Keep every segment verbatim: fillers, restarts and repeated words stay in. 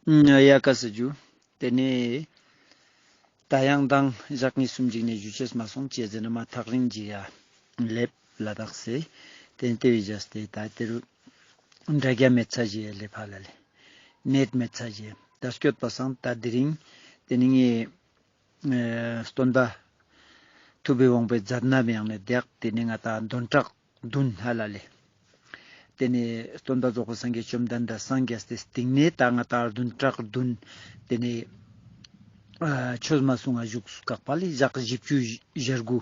ཡ་ཀ་ས་ཇུ། ཏེ་ནེ་ད་ཡང་དང་ཞག་གཉིས་གསུམ་ཅིག་ནེ་ཞུ་ཅེས་མ་སོང་ཅེས་ཟེར་ན་མ་ཐག་རིང་ཅིག་ཡ་ལེབ་ལ་དྭགས་སེ། ཏེ་ནེ་ཏེ་བི་ཇ་སྟེ་ད་ཏེ་རུ་འདྲ་རྒྱ་མེད་ཚ་ཞིག་ཡ་ལེབ་ཧ་ལ་ལེ། ནེད་མེད་ཚ་ཞིག་ད་སྐྱོད་པ་སང་ད་དེ་རིང་ཏེ་ནེ་ངའི་ཨ་སྟོན་པ་ཐུབ་པའི་དབང་པོའི་མཛད་རྣམ་ཡང་ནེ་དེག་ཏེ་ནེ་ང་ད་བདུན་ཕྲག་བདུན་ཧ་ལ་ལེ། ཏེ་ནེ་སྟོན་པ་རྫོགས་པའི་སངས་རྒྱས་བཅོམ་ལྡན་འདས་སངས་རྒྱས་ཏེ་སྟིང་ནེ་ད་ང་ད་བདུན་ཕྲག་བདུན་ཏེ་ནེ་ཨ་ཆོས་མ་གསུང་ང་བཞུགས་སུ་བཀག་པ་ལེ་ཞག་བཞི་བཅུ་ཞེ་དགུ།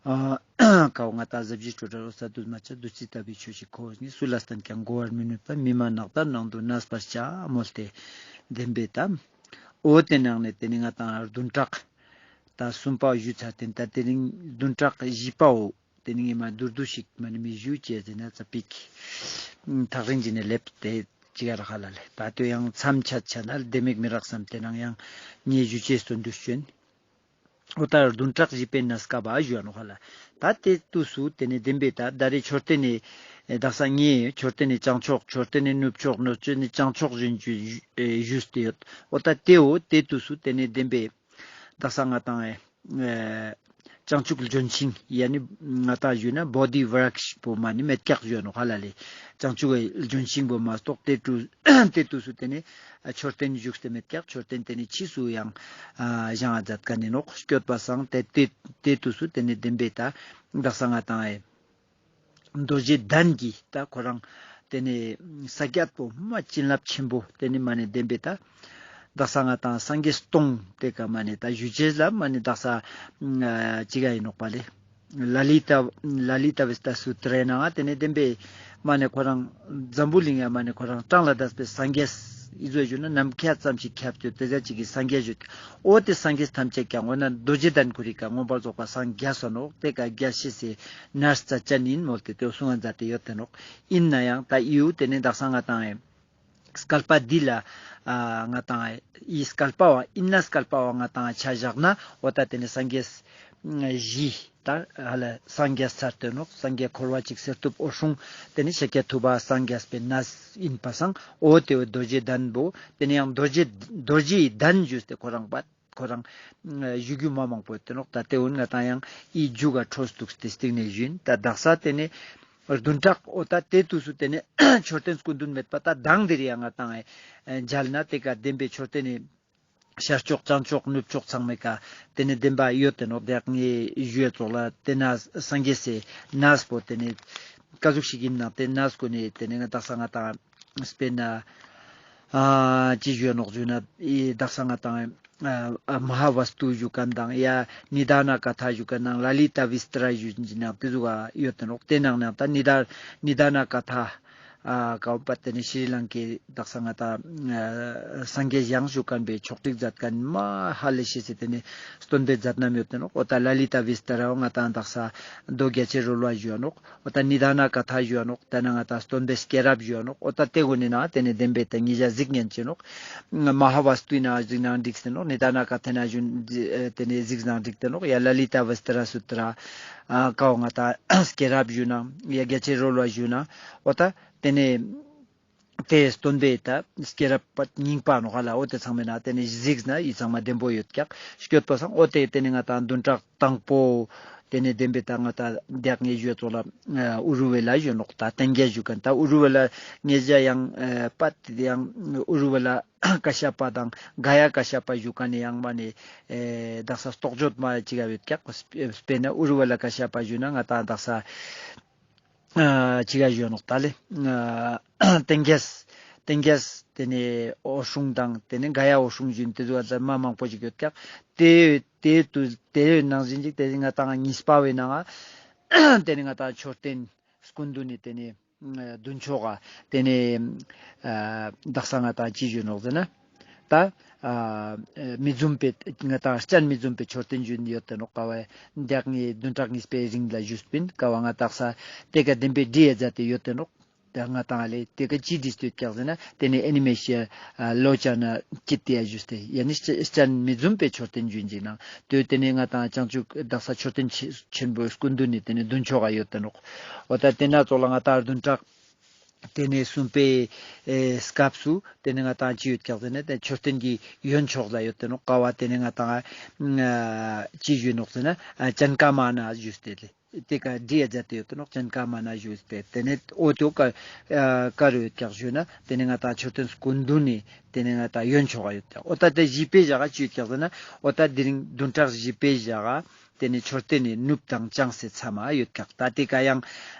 ཨ་ཀའོ་ང་ད་ཟབ་ཞི་སྤྲོས་བྲལ་འོད་གསལ་བསྡུས་མ་ཆ་བདུད་རྩི་ལྟ་བུའི་ཆོས་ཤིག་ཁོ་བོས་ནི། སུ་ལ་བསྟན་ཀྱང་གོ་བར་མི་ནུས་པ། མི་སྨྲ་ནགས་བདག་ནང་དུ་གནས་པར་བྱ། མོལ་ཏེ་བདེན་པའི་གཏམ། འོ་ཏེ་ནང་ནེ་ཏེ་ནེ་ང་ད་བདུན་ཕྲག་ད་གསུམ་པའོ་ཞུ་ཚར་ཏེ་ད་ཏེ་རིང་བདུན་ཕྲག་བཞི་པའོ། ཏེ་ནེ་ངས་མ་མདོར་བསྡུས་ཤིག་མ་ནེ་མི་ཞུ་ཅེས་ཟེར་ན་ཙ་པིག་ཐག་རིང་ཅིག་ནེ་ལེབ་སྟེ་ཅིག་ཡ་ར་ཧ་ལ་ལེ། ད་ལྟོ་ཡང་མཚམས་ཆད་ཆ་ན་ལྡེ་མིག་མི་རག་བསམ་ཏེ་ནང་ཡང་ངས་ཞུ་ཅེས་སུ་འདུས་བྱོན། འོ་ད་བདུན་ཕྲག་བཞི་པའི་གནས་སྐབས་ཨ་ཞུ་ཡ་ནོག་ཧ་ལ། ད་ཏེ་དུས་སུ་ཏེ་ནེ་བདེན་པའི་ད་ད་རེ་མཆོད་རྟེན་ནི་ཨེ་དག་ས་ངས་མཆོད་རྟེན་ནི་བྱང་ཕྱོགས་མཆོད་རྟེན་ནི་ནུབ་ཕྱོགས་ནུབ་ཕྱོགས་ནི་བྱང་ཕྱོགས་ཞུ་ཞུ་ཞུས་ཏེ་ཡོད། འོ་ད་ཏེའོ་ཏེ་དུས་སུ་ཏེ་ནེ་བདེན་པའི་དག་ས་ང་ཏང་ཨེ་ཨེ་བྱང་ཆུབ་ལྗོན་ཤིང་ཡ་ནི་ང་ཏང་ཞུས་ན་བོ་དྷི་བྲཀྵ་པོ་མ་ནི་མེད་ཀྱག་ཞུ་ཡ་ནོག་ཧ་ལ་ལེ། བྱང་ཆུབ་ལྗོན་ཤིང་པོ་མ་གཏོགས་ཏེ་དུས་ཏེ་དུས་སུ་ཏེ་ནེ་མཆོད་རྟེན་བཞུགས་ཏེ་མེད་ཀྱག། མཆོད་རྟེན་ཏེ་ནེ་ཕྱིས་སུ་ཡང་ཨ་བཞེངས་ཨ་མཛད་ཀ་ནི་ནོག། སྐྱོད་པ་སང་ཏེ་ཏེ་ཏེ་དུས་སུ་ཏེ་ནེ་བདེན་པའི་ད་དག་ས་ང་ཏང་ཨེ་རྡོ་རྗེ་གདན་གྱི་ད་ཁོ་རང་ཏེ་ནེ་ས་རྒྱད་པོ་མ་བྱིན་རླབས་ཆེན་པོ་ཏེ་ནེ་མ་ནེ་བདེན་པའི་ད་དག་ས་ང་ཏང་སངས་རྒྱས་སྟོང་ཏེ་ཀ་མ་ནེ་ད་ཞུ་ཅེས་ལ་མ་ནེ་དག་ས་ཨ་ཅི་ག་ཡིན་ནོག་པ་ལེ། ལ་ལི་ཏ་ལ་ལི་ཏ་བི་སི་ཏ་སུ་ཏྲའི་ནང་ང་ཏེ་ནེ་བདེན་པའི་མ་ནེ་ཁོ་རང་འཛམ་བུ་གླིང་ཡ་མ་ནེ་ཁོ་རང་གྲངས་ལས་འདས་པའི་སངས་རྒྱས་ཨི་ཟོ་ཞུ་ན་ནམ་མཁའ་ཙམ་ཞིག་ཁྱབ་ཏེ་ཏེ་ཟ་ཅིག་གི་སངས་རྒྱས་ཞུ། འོ་ཏེ་སངས་རྒྱས་ཐམས་ཅད་ཀྱང་འོ་ན་རྡོ་རྗེ་གདན་ཁོ་རི་ཀ་མངོན་པར་རྫོགས་པ་སངས་རྒྱས་སོ་ནོག། ཏེ་ཀ་རྒྱས་ཤེས་སི་གནས་རྩ་ཅན་ཡིན་མོལ་ཏེ་ཏེ་གསུང་ང་མཛད་དེ་ཡོད་དེ་ནོག། ཡིན་ན་ཡང་ད་ཨིའུ་ཏེ་ནེ་དག་ས་ང་ཏང་ཨེ་སྐལ་པ་འདི་ལ་ཨ་ང་ཏང་ཨི་སྐལ་པ་བ་ཨིན་ན་སྐལ་པ་བ་ང་ཏང་ཆ་བཞག་ན་འོ་ད་ཏེ་ནེ་སངས་རྒྱས་བཞི་ད་ཧ་ལ་སངས་རྒྱས་ཚར་ཏེ་ནོག། སངས་རྒྱས་འཁོར་བ་འཇིག་གསེར་ཐུབ་འོད་སྲུང་ཏེ་ནེ་ཤཱཀྱ་ཐུབ་པ་སངས་རྒྱས་པའི་གནས་ཡིན་པ་སང་འོ་ཏེ་བོ་རྡོ་རྗེ་གདན་བོ་ཏེ་ནེ་ཡང་རྡོ་རྗེ་རྡོ་རྗེའི་གདན་ཞུས་ཏེ་ཁོ་རང་པ་ཁོ་རང་ཞུ་རྒྱུ་མ་མང་པོ་ཡོད་དེ་ནོག། ད་ཏེ་འུན་ང་ཏང་ཡང་ཨི་རྒྱུ་ག་འཕྲོ་སྟུགས་ཏེ་སྟིང་ནེ་ཞུ་ཡིན། ད་དག་ས་ཏེ་ནེ་བདུན་ཕྲག་འོ་ད་ཏེ་དུས་སུ་ཏེ་ནེ་མཆོད་རྟེན་སྐུ་མདུན་མེད་པ་ད་མདང་དེ་རིང་ཡང་ང་ཏང་ཨེ་མཇལ་ན་ཏེ་ཀ་བདེན་པའི་མཆོད་རྟེན་ནི་ཤར་ཕྱོགས་བྱང་ཕྱོགས་ནུབ་ཕྱོགས་ཚང་མའི་ཀ་ཏེ་ནེ་བདེན་པ་ཡོད་དེ་ནོག། དེ་ཡང་ངས་ཞུ་ཡ་ཙོགས་ལ་ཏེ་ན་སངས་རྒྱས་སི་གནས་པོ་ཏེ་ནེ་ཀ་ཟུག་ཞིག་ཡིན་ན་ཏེ་གནས་སྐུ་ནེ་ཏེ་ནེ་ང་དག་ས་ང་ཏང་དཔེར་ན་ཨ་ཅི་ཞུ་ཡ་ནོག་ཞུ་ན་ཨི་དག་ས་ང་ཏང་ཨ་ཨ་མ་ཧཱ་ཝསྟུ་ཞུ་ཁན་དང་ཡ་ནི་དཱ་ན་ཀ་ཐ་ཞུ་ཁན་དང་ལ་ལི་ཏ་བི་སྟ་ར་ཞུ་ཅེས་ནང་ཏེ་ཟུག་ག་ཡོད་དེ་ནོག། ཏེ་ནང་ནང་ད་ནི་དཱ་ནི་དཱ་ན་ཀ་ཐ་ཨ་ཀའོ་པ་ཏེ་ནེ་ཤྲི་ལང་ཀའི་དག་ས་ང་ཏང་ཨ་སངས་རྒྱས་ཡང་ཞུ་ཁན་པའི་ཕྱོགས་སྒྲིག་མཛད་ཁན་མ་ཧ་ལས་ཤེས་སི་ཏེ་ནེ་སྟོན་པའི་མཛད་རྣམ་ཡོད་དེ་ནོག། འོ་ད་ལ་ལི་ཏ་བི་སྟ་ར་འོ་ང་ཏང་དག་ས་མདོ་རྒྱ་ཆེར་རོལ་པ་ཞུ་ཡ་ནོག། འོ་ད་ནི་དཱ་ན་ཀ་ཐ་ཞུ་ཡ་ནོག། ད་ན་ང་ཏང་སྟོན་པའི་སྐྱེས་རབས་ཞུ་ཡ་ནོག། འོ་ད་ཏེ་གུན་ནི་ནང་ཏེ་ནེ་བདེན་པའི་ད་ཉེ་ཞ་གཟིགས་ཉན་ཅེས་ནོག། མ་ཧཱ་ཝསྟུའི་ནང་གཟིགས་ན་འགྲིག་སྟེ་ནོག། ནི་དཱ་ན་ཀ་ཐའི་ནང་ཞུ་ཏེ་ནེ་གཟིགས་ན་འགྲིག་སྟེ་ནོག། ཡ་ལ་ལི་ཏ་བི་སྟ་ར་སུ་ཏྲ་ཨ་ཀའོ་ང་ཏང་སྐྱེས་རབས་ཞུ་ན་ཡ་རྒྱ་ཆེར་རོལ་པ་ཞུ་ན་འོ་ད་ཏེ་ནེ་ཏེ་སྟོན་པའི་ད་སྐྱེས་རབས་པ་རྙིང་པ་ནོག་ཧ་ལ། འོ་ཏེ་ཚང་མའི་ནང་ཏེ་ནེ་གཟིགས་ན་ཡི་ཚང་མ་བདེན་པོ་ཡོད་ཀྱག། སྐྱོད་པ་སང་འོ་ཏེ་ཏེ་ནེ་ང་ཏང་བདུན་ཕྲག་དང་པོ་ཏེ་ནེ་བདེན་པའི་ད་ང་ཏང་དེ་ཡང་ངས་ཞུ་ཡ་ཙོགས་ལ་ཨ་ཨུ་རུ་ཝེ་ལ་ཞུ་ནོག། ད་ཏེན་གྱ་ཞུ་ཁན་ད་ཨུ་རུ་ཝེ་ལ་ངེ་ཞ་ཡང་ཨ་པ་ཏེ་ཡང་ཨུ་རུ་ཝེ་ལ་ཀ་ཤ་པ་དང་ག་ཡ་ཀ་ཤ་པ་ཞུ་ཁན་ནི་ཡང་མ་ནེ་ཨེ་དག་ས་རྟོགས་བརྗོད་མ་ཅིག་ག་ཡོད་ཀྱག། དཔེར་ན་ཨུ་རུ་ཝེ་ལ་ཀ་ཤ་པ་ཞུ་ན་ང་ཏང་དག་ས་ཨ་ཅི་ག་ཞུ་ནོག་ད་ལེ། ཨ་ཏེན་གྱས་ཏེན་གྱས་ཏེ་ནེ་འོད་སྲུང་དང་ཏེ་ནེ་ག་ཡ་འོད་སྲུང་ཞུ་ནི་ཏེ་ཟུག་ད་མ་མང་པོ་ཞིག་ཡོད་ཀྱག། ཏེ་ཏེ་དུས་ཏེ་ནང་བཞིན་ཅིག་ཏེ་ང་ཏང་གཉིས་པ་བོའི་ནང་ང་ཏེ་ནེ་ང་ཏང་མཆོད་རྟེན་སྐུ་མདུན་ནི་ཏེ་ནེ་ཨ་མདུན་ཕྱོགས་ཀ་ཏེ་ནེ་ཨ་དག་ས་ང་ཏང་ཅི་ཞུ་ནོག་ཟེར་ན། ད་ཨ་མི་འཛོམས་པའི་ང་ཏང་སྤྱན་མི་འཛོམས་པའི་མཆོད་རྟེན་ཞུ་ནི་ཡོད་དེ་ནོག། ཀ་བ་དེ་ཡང་ངས་བདུན་ཕྲག་གཉིས་པའི་རིང་ལ་ཞུས་པིན། ཀ་བ་ང་དག་ས་ཏེ་ཀ་བདེན་པའི་བྲིས་ཡ་མཛད་དེ་ཡོད་དེ་ནོག། ད་ང་ཏང་ལེ་ཏེ་ཀ་ཅི་བྲིས་ཏེ་ཡོད་ཀྱག་ཟེར་ན་ཏེ་ནེ་ཨེ་ནི་མེ་ཤི་ཡ་ལོ་ཅ་ན་ཅི་ཏེ་ཡ་ཞུས་ཏེ་ཡ་ནི་སྤྱན་མི་འཛོམས་པའི་མཆོད་རྟེན་ཞུ་ཅིག་ནང་ཏེ་ཏེ་ནེ་ང་ཏང་བྱང་ཆུབ་དག་ས་མཆོད་རྟེན་ཆེ་ཆེན་པོའི་སྐུ་མདུན་ནི་ཏེ་ནེ་མདུན་ཕྱོགས་ཀ་ཡོད་དེ་ནོག། འོ་ད་ཏེ་ན་ཙོགས་ལ་ང་ཏང་བདུན་ཕྲག་ ཏེ་ནེ་སུམ་པའེ་ཨེ་སྐབས་སུ་ཏེ་ནེ་ང་ཏང་ཅི་ཡོད་ཀྱག་ཟེར་ན་ཏེ་མཆོད་རྟེན་གྱི་ཡོན་ཕྱོགས་ལ་ཡོད་ཏེ་ནོག། ཀ་བོ་ཏེ་ནེ་ང་ཏང་ཨ་ཅི་ཞུ་ནོག་ཟེར་ན་ཨ་ཙན་ཀ་མ་ན་ཞུས་ཏེ་ལེ། ཏེ་ཀ་བྲིའ་ཛད་དེ་ཡོད་ཏེ་ནོག། ཙན་ཀ་མ་ན་ཞུས་ཏེ་ཏེ་ནེ་འོ་ཏེ་བོ་ཀ་ཨ་ཀ་རུ་ཡོད་ཀྱག་ཞུ་ན་ཏེ་ནེ་ང་ཏང་མཆོད་རྟེན་སྐུ་མདུན་ནི་ཏེ་ནེ་ང་ཏང་ཡོན་ཕྱོགས་ལ་ཡོད་ཀྱག། འོ་ཏ་ཏེ་བཞི་པའེ་ཞག་ག་ཅི་ཡོད་ཀྱག་ཟེར་ན་འོ་ཏ་དེ་རིང་བདུན་ཕྲག་བཞི་པའེ་ཞག་ག་ཏེ་ནེ་མཆོད་རྟེན་ནི་ནུབ་དང་བྱང་སེ་མཚམས་མ་ཡོད་ཀྱག། ཏ་ཏེ་ཀ་ཡང་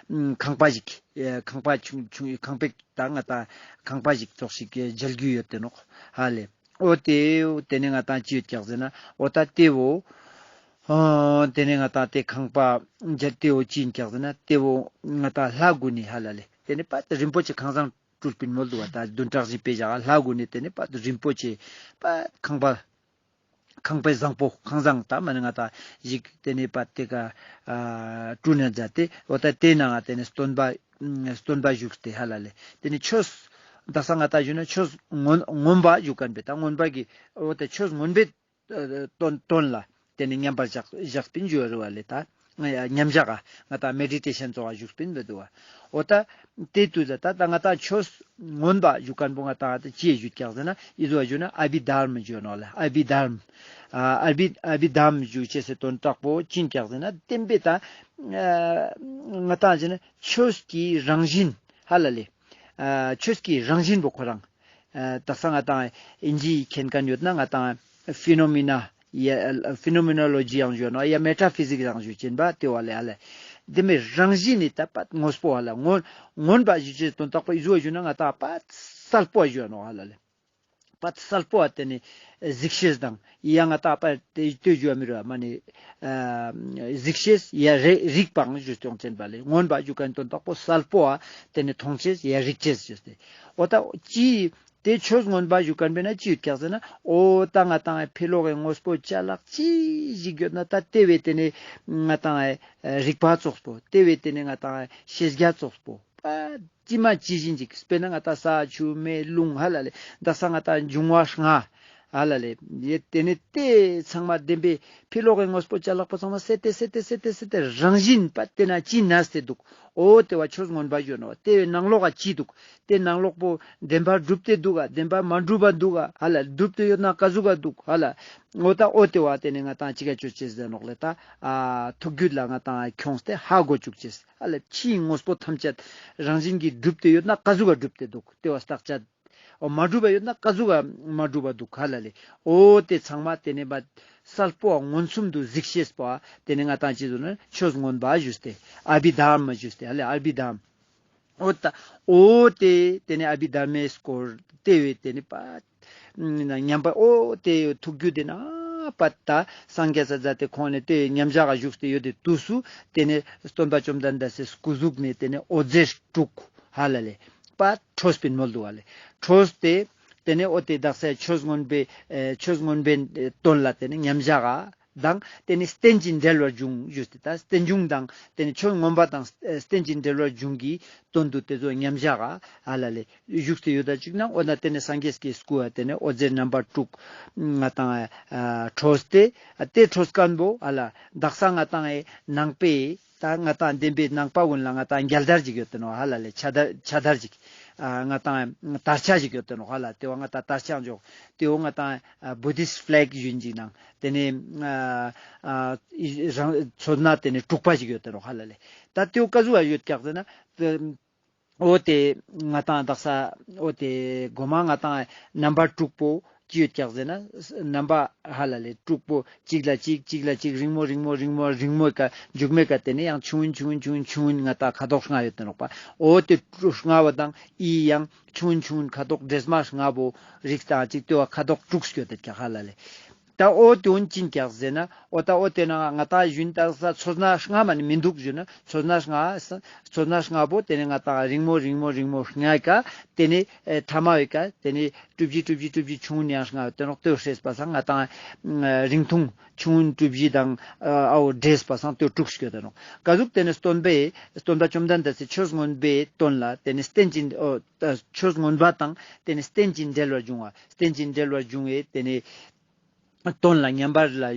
ཁང་པ་ཞིག་ཨེ་ཁང་པ་ཆུང་ཆུང་ཁང་པའེ་ཏ་ང་ཏང་ཁང་པ་ཞིག་ཙོགས་ཤིག་མཇལ་རྒྱུ་ཡོད་ཏེ་ནོག་ཧ་ལེ། འོ་ཏེ་ཏེ་ནེ་ང་ཏང་ཅི་ཡོད་ཀྱག་ཟེར་ན་འོ་ཏ་ཏེ་བོ་ཨ་ཏེ་ནེ་ང་ཏང་ཏེ་ཁང་པ་མཇལ་ཏེ་བོ་ཅི་ཨིན་ཀྱག་ཟེར་ན་ཏེ་བོ་ང་ཏང་ལྷ་གུན་ནི་ཧ་ལ་ལེ། ཏེ་ནེ་པ་རིན་པོ་ཆེ་ཁང་བཟང་སྤྲུལ་པིན་མོལ་དུག་པ། ཏ་བདུན་ཕྲག་བཞི་པའེ་ཞག་ག་ལྷ་གུན་ནི་ཏེ་ནེ་པ་རིན་པོ་ཆེ་པ་ཁང་པ་ཁང་པའེ་བཟང་པོ་ཁང་བཟང་ཏ་མ་ནེ་ང་ཏང་ཞིག་ཏེ་ནེ་པ་ཏེ་ཀ་ཨ་སྤྲུལ་ནེ་ཛད་དེ་འོ་ཏ་ཏེ་ནང་ང་ཏེ་ནེ་སྟོན་པ་སྟོན་པ་བཞུགས་ཏེ་ཧ་ལ་ལེ། ཏེ་ནེ་ཆོས་དག་ས་ང་ཏང་ཞུ་ན་ཆོས་མངོན་མངོན་པ་ཞུ་ཁན་པོའེ་ཏ་མངོན་པ་གི་འོ་ཏ་ཆོས་མངོན་པའེ་ཨ་དོན་དོན་ལ་ཏེ་ནེ་མཉམ་པར་བཞག་བཞག་པིན་ཞུ་རུ་བ་ལེ། ཏ་མཉམ་བཞག་ག་ང་ཏང་མེ་ཌི་ཊེ་ཤན་ཙོགས་བཞུགས་པིན་བ་དུག་པ། འོ་ཏ་ཏེ་དུས་ལ་ཏ་ཏ་ང་ཏང་ཆོས་མངོན་པ་ཞུ་ཁན་པོ་ང་ཏང་ཏ་ཅི་ཞུ་ཀྱག་ཟེར་ན་ཨི་ཟུག་ཞུ་ན་ཨ་བྷི་དྷརྨ་ཞུ་ནོག་ལེ། ཨ་བྷི་དྷརྨ། ཨ་ཨ་བྷི་ཨ་བྷི་དྷརྨ་ཞུ་ཅེས་སི་དོན་དག་པོ་ཅི་ཨིན་ཀྱག་ཟེར་ན་བདེན་པའེ་ཏ་ཨ་ང་ཏང་ཞུ་ན་ཆོས་ཀྱི་རང་བཞིན་ཧ་ལ་ལེ། ཨ་ཆོས་ཀྱི་རང་བཞིན་པོ་ཁོ་རང་ཨ་དག་ས་ང་ཏང་ཨིན་ཇི་མཁྱེན་ཁན་ཡོད་ན་ང་ཏང་ཕི་ནོ་མི་ན་ཡ་ཕི་ནོ་མི་ནོ་ལོ་ཇི་ཡང་ཞུ་ནོག། ཡ་མེ་ཊ་ཕི་ཟིག་སི་ཡང་ཞུ་ཅེན་པ་ཏེ་བོ་ལེ་ཧ་ལ་ལེ། བདེན་པའེ་རང་བཞིན་ནི་ཏ་པ་དངོས་པོ་ཧ་ལ་མངོན་མངོན་པ་ཞུ་ཅེས་དོན་དག་པོ་ཨི་ཟུག་ཞུ་ན་ང་ཏང་པ་གསལ་པོ་ཞུ་ནོག་ཧ་ལ་ལེ། པ་གསལ་པོ་ཏེ་ནེ་གཟིགས་ཤེས་དང་ཡ་ང་ཏང་པ་ཏེ་ཏེ་ཞུ་བ་མི་རུ་མ་ནེ་ཨ་གཟིགས་ཤེས་ཡ་རེ་རིག་པའང་ཞུ་ཅེས་ཅེན་པ་ལེ། མངོན་པ་ཞུ་ཁན་དོན་དག་པོ་གསལ་པོ་ཏེ་ནེ་མཐོང་ཅེས་ཡ་རིག་ཅེས་ཞུས་ཏེ། འོ་ཏ་ཅི་ཏེ་ཆོས་མངོན་པ་ཞུ་ཁན་པོའེ་ན་ཅི་ཡོད་ཀྱག་ཟེར་ན་འོ་ཏ་ང་ཏང་ཕི་ལོག་གི་དངོས་པོ་ཅ་ལག་ཅི་ཞིག་ཡོད་ན་ཏ་ཏེ་བོའེ་ཏེ་ནེ་ང་ཏང་རིག་པ་ཙོགས་པོ་ཏེ་བོའེ་ཏེ་ནེ་ང་ཏང་ཤེས་རྒྱ་ཙོགས་པོ་པ་ཅི་མ་ཅི་བཞིན་ཅིག་དཔེར་ན་ང་ཏང་ས་ཆུ་མེ་རླུང་ཧ་ལ་ལེ། དག་ས་ང་ཏང་འབྱུང་བ་ལྔ་ཧ་ལ་ལེ། ཡེ་ཏེ་ནེ་ཏེ་ཚང་མ་བདེན་པའེ་ཕི་ལོག་གི་དངོས་པོ་ཅ་ལག་པོ་ཚང་མ་སད་དེ་སད་དེ་སད་དེ་སད་དེ་རང་བཞིན་པ་ཏེ་ན་ཅི་ན་སྟེ་དུག། འོ་ཏེ་བོ་ཆོས་མངོན་པ་ཞུ་ནོག། ཏེ་བོའེ་ནང་ལོགས་ཀ་ཅི་དུག། ཏེ་ནང་ལོགས་པོ་བདེན་པར་གྲུབ་སྟེ་དུག་ག་བདེན་པར་མ་གྲུབ་པ་དུག་ག་ཧ་ལ་གྲུབ་སྟེ་ཡོད་ན་ཀ་ཟུག་ག་དུག་ཧ་ལ། འོ་ཏ་འོ་ཏེ་བོ་ཏེ་ནེ་ང་ཏང་ཅི་ག་ཅོ་ཅེས་ཟེར་ནོག་ལེ། ཏ་ཨ་ཐུགས་རྒྱུད་ལ་ང་ཏང་ཁྱོངས་ཏེ་ཧ་གོ་ཅུག་ཅེས་ཧ་ལ། ཕྱིའི་དངོས་པོ་ཐམས་ཅད་རང་བཞིན་གྱིས་གྲུབ་སྟེ་ཡོད་ན་ཀ་ཟུག་ག་གྲུབ་སྟེ་དུག། ཏེ་བོ་བརྟག་དཔྱད། འོ་མ་གྲུབ་པ་ཡོད་ན་ཀ་ཟུག་ག་མ་གྲུབ་པ་དུག་ཧ་ལ་ལེ། འོ་ཏེ་ཚང་མ་ཏེ་ནེ་པ་གསལ་པོ་མངོན་སུམ་དུ་གཟིགས་ཤེས་པོ་ཏེ་ནེ་ང་ཏང་ཅི་ཟེར་ན་ཆོས་མངོན་པ་ཞུས་ཏེ་ཨ་བྷི་དྷརྨ་ཞུས་ཏེ་ཧ་ལ་ལེ། ཨ་བྷི་དྷརྨ། འོ་ཏ་འོ་ཏེ་ཏེ་ནེ་ཨ་བྷི་དྷརྨའི་སྐོར་ཏེ་བོའེ་ཏེ་ནེ་པ་ཉམས་པ་འོ་ཏེ་ཐུགས་རྒྱུད་དེ་ན་པ་ཏ་སངས་རྒྱས་ས་མཛད་དེ་ཁོང་ནེ་ཏེ་མཉམ་བཞག་ག་བཞུགས་ཏེ་ཡོད་དེ་དུས་སུ་ཏེ་ནེ་སྟོན་པ་བཅོམ་ལྡན་འདས་སི་སྐུ་གཟུགས་ནེ་ཏེ་ནེ་འོད་ཟེར་དྲུག་ཧ་ལ་ལེ་པ་འཕྲོས་པིན་མོལ་དུག་ཧ་ལེ། འཕྲོས་ཏེ་ཏེ་ནེ་འོ་ཏེ་དག་ས་ཆོས་མངོན་པའི་ཨེ་ཆོས་མངོན་པའི་དོན་ལ་ཏེ་ནེ་མཉམ་བཞག་ག་དང་ཏེ་ནེ་རྟེན་ཅིང་འབྲེལ་བར་འབྱུང་ཞུས་ཏེ་ཏ་རྟེན་འབྱུང་དང་ཏེ་ནེ་ཆོས་མངོན་པ་དང་ཨེ་རྟེན་ཅིང་འབྲེལ་བར་འབྱུང་གི་དོན་དུ་ཏེ་ཚོ་མཉམ་བཞག་ག་ཧ་ལ་ལེ་བཞུགས་ཏེ་ཡོད་ད་ཅིག་ན་འོ་ན་ཏེ་ནེ་སངས་རྒྱས་ཀྱི་སྐུ་ཨ་ཏེ་ནེ་འོད་ཟེར་རྣམ་པ་དྲུག་ང་ཏང་ཨ་འཕྲོས་ཏེ་ཨ་ཏེ་འཕྲོས་ཁན་བོ་ཧ་ལ་དག་ས་ང་ཏང་ཨེ་ནང་པའི་ཏ་ང་ཏང་བདེན་པའི་ནང་པ་གུན་ལ་ང་ཏང་རྒྱལ་དར་ཅིག་ཡོད་དེ་ནོག་ཧ་ལ་ལེ། ཆ་དར་ཆ་དར་ཅིག་ཨ་ང་ཏང་དར་ཆ་ཅིག་ཡོད་དེ་ནོག་ཧ་ལ། ཏེ་བོ་ང་ཏང་དར་ཆ་འཇོག་ཏེ་བོ་ང་ཏང་ཨ་བུ་དིསྟ་ཕླེག་ཞུ་ཨིན་ཅིག་ནང་ཏེ་ནེ་ཨ་ཨ་ཨི་རང་མཚོན་ན་ཏེ་ནེ་དྲུག་པ་ཞིག་ཡོད་དེ་ནོག་ཧ་ལ་ལེ། ཏ་ཏེ་བོ་ཀ་ཟུག་ཡོད་ཀྱག་ཟེར་ན་འོ་ཏེ་ང་ཏང་དག་ས་འོ་ཏེ་གོ་མ་ང་ཏང་རྣམ་པ་དྲུག་པོ་ཅི་ཡོད་ཀྱག་ཟེར་ན་རྣམ་པ་ཧ་ལ་ལེ་དྲུག་པོ་གཅིག་ལ་གཅིག་གཅིག་ལ་གཅིག་རིང་མོ་རིང་མོ་རིང་མོ་རིང་མོའི་ཀ་མཇུག་མའི་ཀ་ཏེ་ནེ་ཡང་ཆུང་ངུན་ཆུང་ངུན་ཆུང་ངུན་ཆུང་ངུན་ང་ཏང་ཁ་དོག་ལྔ་ཡོད་དེ་ནོག་པ། འོ་ཏེ་ལྔ་བོ་དང་ཨི་ཡང་ཆུང་ངུན་ཆུང་ངུན་ཁ་དོག་འདྲེས་མ་ལྔ་བོ་རིགས་དང་ཅིག་ཏེ་བོ་ཁ་དོག་དྲུག་སྐྱོད་དེ་ཀྱག་ཧ་ལ་ལེ། ཏ་འོ་ཏེ་འོན་ཅི་ཨིན་ཀྱག་ཟེར་ན་འོ་ཏ་འོ་ཏེ་ན་ང་ཏང་ཞུན་ཏག་ས་ཚོ་སྣ་ལྔ་མ་ནེ་མི་དུག་ཞུ་ན་ཚོ་སྣ་ལྔ་ཚོ་སྣ་ལྔ་བོ་ཏེ་ནེ་ང་ཏང་རིང་མོ་རིང་མོ་རིང་མོ་ལྔའི་ཀ་ཏེ་ནེ་ཨེ་ཐ་མའི་ཀ་ཏེ་ནེ་དྲུག་བཞི་དྲུག་བཞི་དྲུག་བཞི་ཆུང་ངུན་ཡང་ལྔ་ཏེ་ནོག་ཏེ་བོ་ཧྲེས་པ་སང་ང་ཏང་རིང་ཐུང་ཆུང་ངུན་དྲུག་བཞི་དང་ཨ་འོ་འདྲེས་པ་སང་ཏེ་བོ་དྲུག་སྐྱོད་དེ་ནོག། ཀ་ཟུག་ཏེ་ནེ་སྟོན་པའི་སྟོན་པ་བཅོམ་ལྡན་འདས་སི་ཆོས་མངོན་པའི་དོན་ལ་ཏེ་ནེ་རྟེན་ཅིང་འོ་ཆོས་མངོན་པ་དང་ཏེ་ནེ་རྟེན་ཅིང་འབྲེལ་བར་འབྱུང་བ་རྟེན་ཅིང་འབྲེལ་བར་འབྱུང་བའི་ཏེ་ནེ་དོན་ལ་མཉམ་པར་ལ་ཨེ་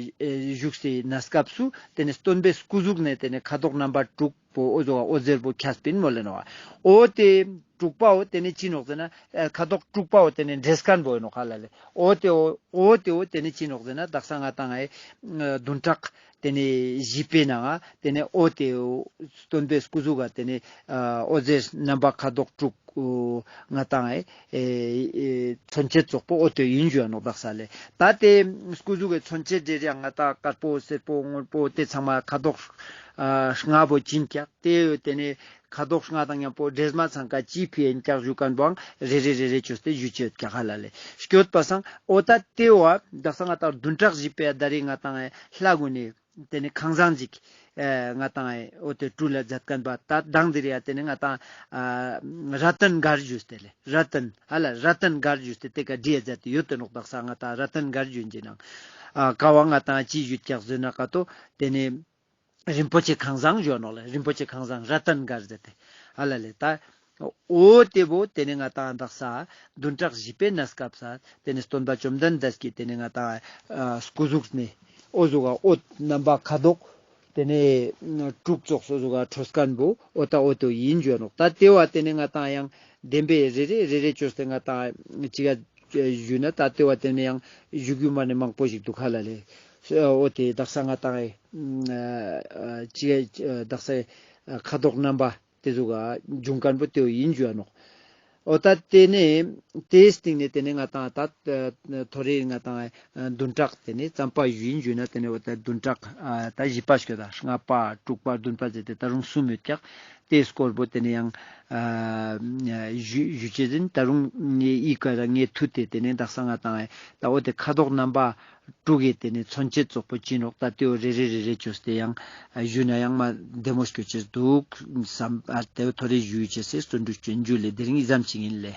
བཞུགས་སའི་གནས་སྐབས་སུ་ཏེ་ནེ་སྟོན་པའི་སྐུ་གཟུགས་ནེ་ཏེ་ནེ་ཁ་དོག་རྣམ་པ་དྲུག་པོ་འོ་ཟོ་འོད་ཟེར་པོ་ཁྱབ་པིན་མོལ་ལེ་ནོག། འོ་ཏེ་ དྲུག་པའོ་ཏེ་ནེ་ཅི་ནོག་ཟེར་ན་ཨ་ཁ་དོག་དྲུག་པའོ་ཏེ་ནེ་འདྲེས་ཁན་བོ་ཨིན་ནོག་ཧ་ལ་ལེ། འོ་ཏེ་བོ་འོ་ཏེ་བོ་ཏེ་ནེ་ཅི་ནོག་ཟེར་ན་དག་ས་ང་ཏང་ཨེ་བདུན་ཕྲག་ཏེ་ནེ་བཞི་པའི་ནང་ང་ཏེ་ནེ་འོ་ཏེ་བོ་སྟོན་པའི་སྐུ་གཟུགས་ག་ཏེ་ནེ་ཨ་འོད་ཟེར་རྣམ་པ་ཁ་དོག་དྲུག་ང་ཏང་ཨེ་ཨེ་མཚོན་བྱེད་ཙོགས་པོ་འོ་ཏེ་ཨིན་ཞུའ་ནོག་དག་ས་ལེ། ད་ཏེ་སྐུ་གཟུགས་ཀྱི་མཚོན་བྱེད་རེ་རེའང་ང་ཏང་དཀར་པོ་སེར་པོ་སྔོན་པོ་ཏེ་ཚང་མ་ཁ་དོག་ཨ་ལྔ་བོ་ཅི་ཨིན་ཀྱག་ཏེ་ཏེ་ནེ་ཁ་དོག་ལྔ་དང་ཉམ་པོ་འདྲེས་མ་ཚང་ཀ་ཅི་ཕི་ཨིན་ཀྱག་ཞུ་ཁན་བོའང་རེ་རེ་རེ་རེ་ཅོས་ཏེ་ཞུ་ཅེས་ཀྱག་ཧ་ལ་ལེ། སྐྱོད་པ་སང་འོ་ད་ཏེ་བོ་དག་ས་ང་ཏང་བདུན་ཕྲག་བཞི་པའི་ད་རེས་ང་ཏང་ལྷ་གུན་ནི་ཏེ་ནེ་ཁང་བཟང་ཞིག་ཨེ་ང་ཏང་ཨེ་འོ་ཏེ་སྤྲུལ་ལ་མཛད་ཁན་བོ་ད་མདང་དེ་རིང་ཡ་ཏེ་ནེ་ང་ཏང་ཨ་ར་ཏན་གར་ཞུས་ཏེ་ལེ། ར་ཏན་ཧ་ལ་ར་ཏན་གར་ཞུས་ཏེ་ཏེ་ཀ་བྲིའ་མཛད་དེ་ཡོད་དེ་ནོག་དག་ས་ང་ཏང་ར་ཏན་གར་ཞུ་ཅེས་ནང་ཨ་ཀ་བོ་ང་ཏང་ཅི་ཞུས་ཀྱག་ཟེར་ན་ཀ་ཏོ་ཏེ་ནེ་རིན་པོ་ཆེ་ཁང་བཟང་ཞུའ་ནོག་ལེ། རིན་པོ་ཆེ་ཁང་བཟང་ར་ཏན་གར་ཟེར་ཏེ་ཧ་ལ་ལེ། ད་འོ་ཏེ་བོ་ཏེ་ནེ་ང་ཏང་དག་ས་བདུན་ཕྲག་བཞི་པའི་གནས་སྐབས་ས་ཏེ་ནེ་སྟོན་པ་བཅོམ་ལྡན་འདས་ཀྱི་ཏེ་ནེ་ང་ཏང་ཨ་སྐུ་གཟུགས་ནེ་འོ་ཟུག་ག་འོད་རྣམ་པ་ཁ་དོག་ཏེ་ནེ་དྲུག་ཙོགས་སོ་ཟུག་ག་འཕྲོས་ཁན་བོ་འོ་ད་འོ་ཏེ་ཨིན་ཞུའ་ནོག་ད་ཏེ་བོ་ཏེ་ནེ་ང་ཏང་ཡང་བདེན་པའི་རེ་རེ་རེ་རེ་ཅོས་ཏེ་ང་ཏང་ཅི་ག་ཞུས་ན་ད་ཏེ་བོ་ཏེ་ནེ་ཡང་ཞུ་རྒྱུ་མ་ནེ་མང་པོ་ཞིག་འདུག་ཧ་ལ་ལེ། འོ་ཏེ་དག་ས་ང་ཏང་ཨེ་ཅི་ག་དག་ས་ཁ་དོག་རྣམ་པ་ཏེ་ཟུག་ག་འབྱུང་ཁན་བོ་ཏེ་བོ་ཨིན་ཞུའ་ནོག་འོ་ད་ཏེ་ནེ་ཏེའི་སྟིང་ནེ་ཏེ་ནེ་ང་ཏང་ད་ཐོ་རེ་ང་ཏང་བདུན་ཕྲག་ཏེ་ནེ་ཙམ་པ་ཞུ་ཨིན་ཞུ་ན་ཏེ་ནེ་འོ་ད་བདུན་ཕྲག་ཨ་ད་བཞི་པ་ཞིག་ད་ལྔ་པ་དྲུག་པ་བདུན་པ་ཟེར་ཏེ་ད་རུང་གསུམ་ཡོད་ཀྱག་ཏེའི་སྐོར་བོ་ཏེ་ནེ་ཡང་ཨ་ཞུ་ཞུ་ཅེས་ཨིན། ད་རུང་ངའི་ཨི་ཀ་ར་ངའི་ཐུགས་ཏེ་ཏེ་ནེ་དག་ས་ང་ཏང་ཨེ་ད་འོ་ཏེ་ཁ་དོག་རྣམ་པ་དྲུག་གི་ཏེ་ནེ་མཚོན་བྱེད་ཙོགས་པོ་ཅི་ནོག་ད་ཏེ་བོ་རེ་རེ་རེ་རེ་ཅོས་ཏེ་ཡང་ཞུ་ན་ཡང་མ་བདེ་མོ་སྐྱོད་ཅེས་འདུག་བསམ་ཨ་ཏེ་བོ་ཐོ་རེ་ཞུ་ཅེས་སི་བརྩོན་འགྲུས་ཅོ་ཨིན། ཇུ་ལེ། དེ་རིང་འི་ཙམ་ཞིག་ཨིན་ལེ།